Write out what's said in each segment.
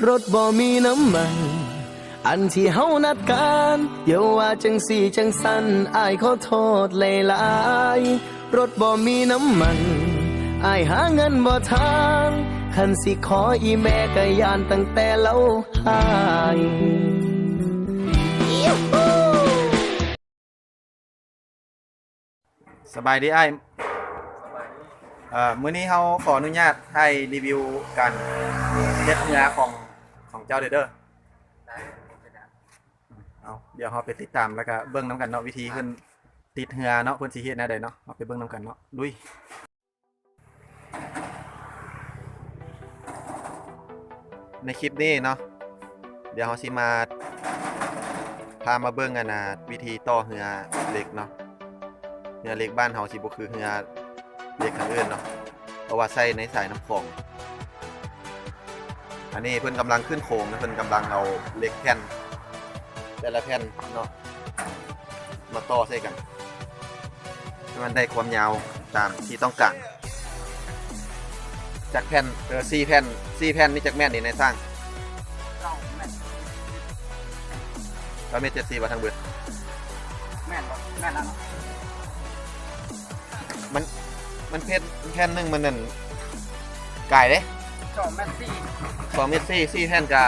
ລົດບໍ່ມີນ້ຳມັນ ອັນທີ່ເຮົານັດກັນ ຢ່າວ່າຈັ່ງຊີ້ຈັ່ງຊັ້ນ ອ້າຍຂໍໂທດຫຼາຍໆ. ລົດບໍ່ມີນ້ຳມັນ ອ້າຍຫາເງິນບໍ່ທັນ ຄັນຊິຂໍອີ່ແມ່ກໍຢ້ານຕັ້ງແຕ່ລາວຫາຍ. ສະບາຍດີອ້າຍ. ເອີ ມື້ນີ້ເຮົາຂໍອະນຸຍາດຖ່າຍຣີວິວການເຮັດເຮືອຂອງ ຂອງເຈົ້າເດີ. ເອົາ ດຽວເຮົາໄປຕິດຕາມ ແລ້ວກະເບິ່ງນຳກັນເນາະ ວິທີເພິ່ນຕິດເຮືອເນາະ ເພິ່ນຊິເຮັດແນວໃດເນາະ. ເຮົາໄປເບິ່ງນຳກັນເນາະ ລຸຍ. ໃນຄລິບນີ້ເນາະ ດຽວເຮົາຊິມາ ພາມາເບິ່ງ ອັນນ່າ ວິທີຕໍ່ເຮືອເຫຼັກເນາະ. ເຮືອເຫຼັກບ້ານເຮົາຊິບໍ່ຄືເຮືອເຫຼັກທາງອື່ນເນາະ ເພາະວ່າໃຊ້ໃນສາຍນ້ຳຂອງ. ອັນນີ້ເພິ່ນກຳລັງຂຶ້ນໂຄງ ເພິ່ນກຳລັງເອົາເຫຼັກແຜ່ນ ແຕ່ລະແຜ່ນເນາະ ມາຕໍ່ໃສ່ກັນ ໃຫ້ມັນໄດ້ຄວາມຍາວຕາມທີ່ຕ້ອງການ. ຈັກແຜ່ນ? ເອີ ສີ່ແຜ່ນ. ສີ່ແຜ່ນນີ້ຈັກແມັດນີ້ນາຍຊ່າງ? ເກົ້າແມັດ. ເກົ້າແມັດເຈັດສິບ ວ່າທັງເບິດ. ແມ່ນບໍ່? ແມ່ນແລ້ວເນາະ. ມັນ ມັນແຜ່ນ ແຜ່ນໜຶ່ງມັນນັ້ນກາຍເດ້ ສອງແມັດສີ່. ສອງແມັດສີ່ ສີ່ແຜ່ນກະ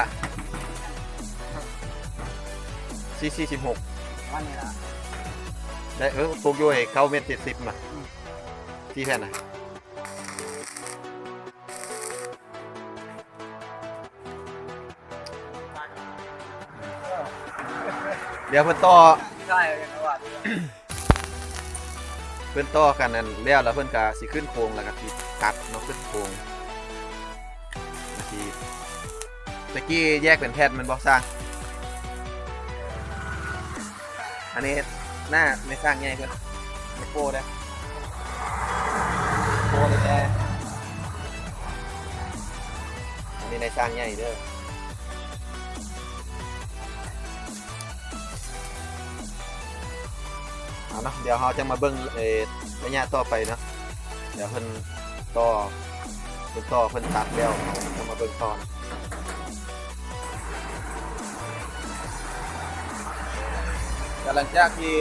ສີ່ສີ່ສິບຫົກ ປະມານນີ້ລະ. ໄດ້ ເອີ ຕົກຢູ່ໄອ້ເກົ້າແມັດເຈັດສິບນະ. ອືມ ສີ່ແຜ່ນນະ. ດຽວເພິ່ນຕໍ່ ເພິ່ນຕໍ່ກັນນັ້ນແລ້ວ ແລ້ວເພິ່ນກະຊິຂຶ້ນໂຄງ ແລ້ວກະຊິຕັດເນາະ ຂຶ້ນໂຄງ. ຕະກີ້ແຍກເປັນແຜ່ນແມ່ນບໍ່ຊ່າງ? ອັນນີ້ໜ້ານາຍຊ່າງໃຫຍ່ເພິ່ນ ນາຍໂປ້ເດ້ ໂປ້ແທ້ໆ. ອັນນີ້ນາຍຊ່າງໃຫຍ່ເດີ. ເອົາເນາະ ດຽວເຮົາຈະມາເບິ່ງ ເອີ ໄລຍະຕໍ່ໄປເນາະ. ດຽວເພິ່ນຕໍ່ ເພິ່ນຕໍ່ ເພິ່ນຕັດແລ້ວ ເຮົາຈະມາເບິ່ງຕໍ່ນະ. ແລ້ວຫຼັງຈາກທີ່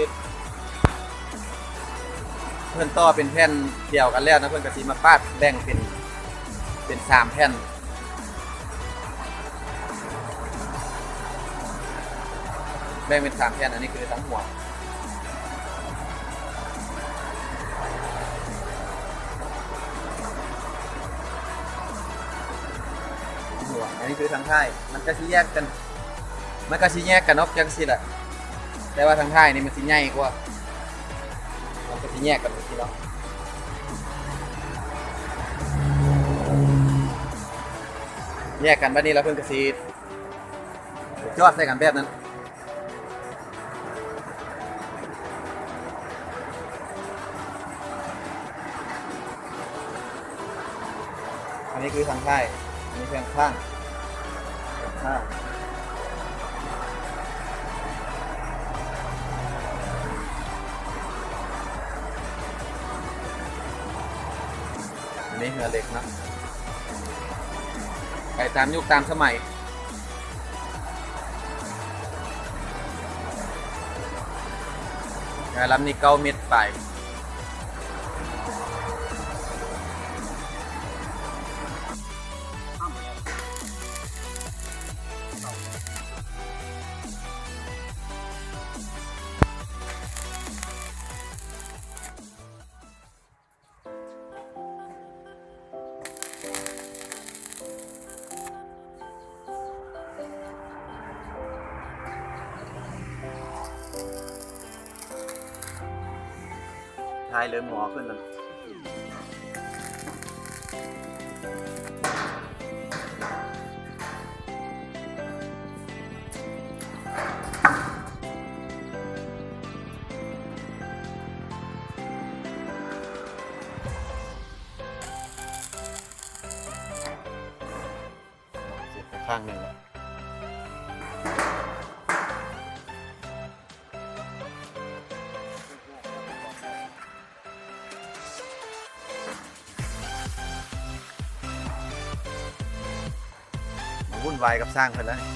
ເພິ່ນຕໍ່ເປັນແຜ່ນດຽວກັນແລ້ວນະ ເພິ່ນກະຊິມາປາດແບ່ງເປັນ ເປັນສາມແຜ່ນ. ແບ່ງເປັນສາມແຜ່ນ ອັນນີ້ຄືທາງຫົວ ຫົວ ອັນນີ້ຄືທາງທ້າຍ ມັນກະຊິແຍກກັນ ມັນກະຊິແຍກກັນອອກຈັ່ງຊີ້ແຫຼະ ແຕ່ວ່າທາງທ້າຍນີ້ມັນຊິໃຫຍ່ກວ່າ ມັນກະຊິແຍກກັນຈັ່ງຊີ້ເນາະ. ແຍກກັນບາດນີ້ແລ້ວເພິ່ນກະຊິ ຈອດໃສ່ກັນແບບນັ້ນ. ອັນນີ້ຄືທາງທ້າຍ ອັນນີ້ທາງຂ້າງ ທາງຂ້າງ. ອັນນີ້ເຮືອເຫຼັກເນາະ ໄປຕາມຍຸກຕາມສະໄໝ. ເຮືອລຳນີ້ເກົ້າແມັດປາຍ. ທ້າຍເລີ່ມງໍຂຶ້ນແລ້ວ. ເສຍໄປຂ້າງໜຶ່ງແລ້ວ. ມັນ ວຸ້ນວາຍກັບຊ່າງເພິ່ນແລ້ວນີ້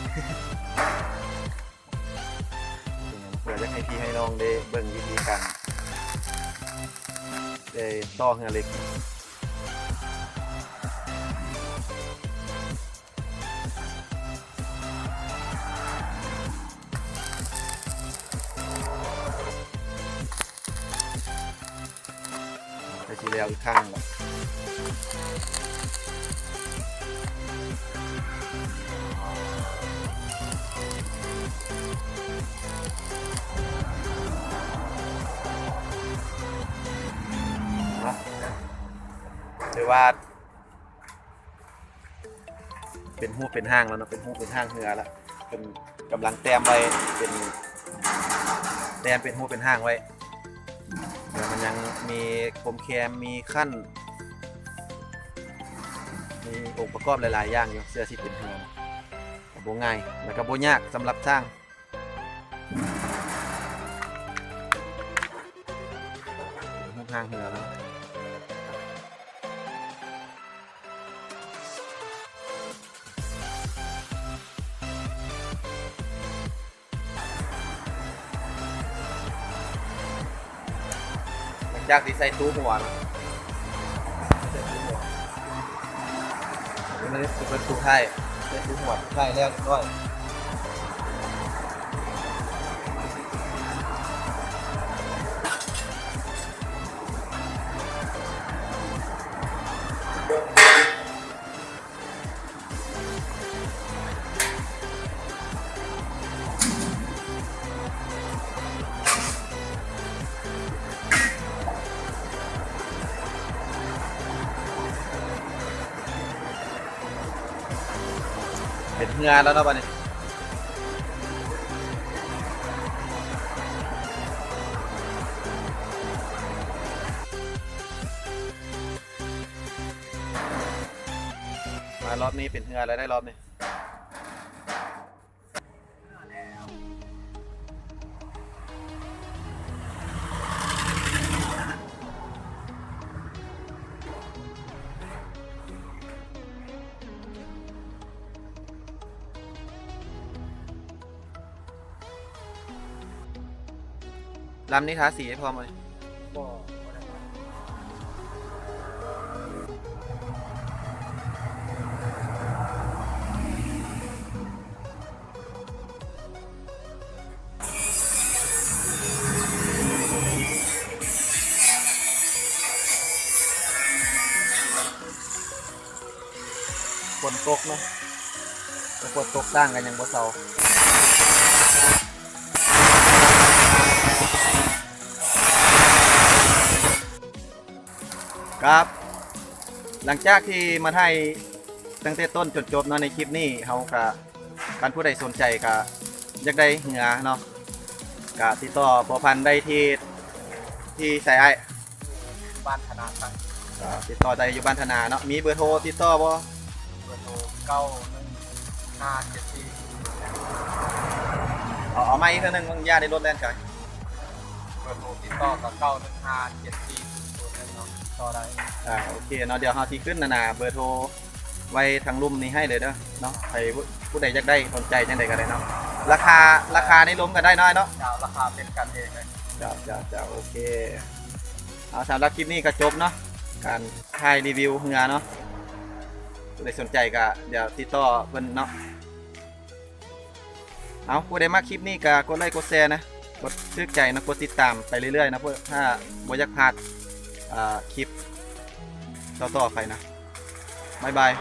ເພື່ອຢາກໃຫ້ພີ່ໃຫ້ນ້ອງໄດ້ເບິ່ງວິທີການ ໄດ້ຕໍ່ເຮືອເຫຼັກ. ໃກ້ຊິແລ້ວອີກຄັ້ງແລ້ວ ຖືວ່າ ເປັນຮູບເປັນຮ່າງແລ້ວເນາະ ເປັນຮູບເປັນຮ່າງເຮືອລະ ເພິ່ນກຳລັງແຕ້ມໄວ້ ເປັນ ແຕ້ມເປັນຮູບເປັນຮ່າງໄວ້ ແລ້ວມັນຍັງມີຄົມແຄມ ມີຂັ້ນ ມີອົງປະກອບຫຼາຍໆຢ່າງຢູ່ ເພື່ອຊິເປັນເຮືອ ກະບໍ່ງ່າຍ ແລ້ວກະບໍ່ຍາກສຳລັບຊ່າງ. ຮູບຮ່າງເຮືອເນາະ ຫຼັງຈາກທີ່ໃສ່ຕູ້ຫົວເນາະ ໃສ່ຕູ້ຫົວ ນີ້ມັນເປັນຕູ້ທ້າຍ ໃສ່ຕູ້ຫົວທ້າຍແລ້ວຮຽບຮ້ອຍ. ເປັນເຮືອແລ້ວເນາະບາດນີ້. ມາລອບນີ້ເປັນເຮືອແລ້ວໄດ໋ລອບນີ້. ລຳນີ້ທາສີໃຫ້ພ້ອມບໍ່ນີ້? ບໍ່ ບໍ່ໄດ້ທາ. ຝົນຕົກເນາະ ແຕ່ຝົນຕົກຊ້າງກໍຍັງບໍ່ເຊົາ. ຄັບ ຫຼັງຈາກທີ່ມາຖ່າຍຕັ້ງແຕ່ຕົ້ນຈົນຈົບເນາະ ໃນຄລິບນີ້ເຮົາກະ ຄັນຜູ້ໃດສົນໃຈກະຢາກໄດ້ເຮືອເນາະ ກະຕິດຕໍ່ພົວພັນໄດ້ທີ່ ທີ່ໃສອ້າຍ? ບ້ານທະນາ ກະຕິດຕໍ່ໄດ້ຢູ່ບ້ານທະນາເນາະ. ມີເບີໂທຕິດຕໍ່ບໍ່? ເບີໂທ ເກົ້າໜຶ່ງຫ້າເຈັດສີ່ ເອົາ ເອົາໃໝ່ອີກເທື່ອໜຶ່ງ ມັນຢ້ານໄດ້ລົດແລ່ນໄກ. ເບີໂທຕິດຕໍ່ກະ ເກົ້າໜຶ່ງຫ້າເຈັດສີ່ສູນໜຶ່ງເນາະ ຕິດຕໍ່ໄດ້. ອ່າ ໂອເຄເນາະ ດຽວເຮົາຊິຂຶ້ນອັນນ່າ ເບີໂທໄວ້ທາງລຸ່ມນີ້ໃຫ້ເລີຍເດີເນາະ. ໃຜຜູ້ໃດຢາກໄດ້ ສົນໃຈຈັ່ງໃດກໍໄດ້ເນາະ. ລາຄາ ລາຄາໃນລົມກໍໄດ້ເນາະອ້າຍເນາະ. ເຈົ້າ ລາຄາເປັນກັນເອງເລີຍ. ເຈົ້າ ເຈົ້າ ເຈົ້າ ໂອເຄ. ເອົາ ສຳລັບຄລິບນີ້ກໍຈົບເນາະ ການຖ່າຍຣີວິວເຮືອເນາະ. ຜູ້ໃດສົນໃຈກໍດຽວຕິດຕໍ່ເພິ່ນເນາະ. ເອົາ ຜູ້ໃດມັກຄລິບນີ້ກໍກົດໄລ້ກົດແຊນະ ກົດຖືກໃຈນະ ກົດຕິດຕາມໄປເລື້ອຍໆນະ ເພື່ອຖ້າບໍ່ຢາກພາດ ເອີ ຄລິບຕໍ່ໆໄປນະ. ບາຍບາຍ.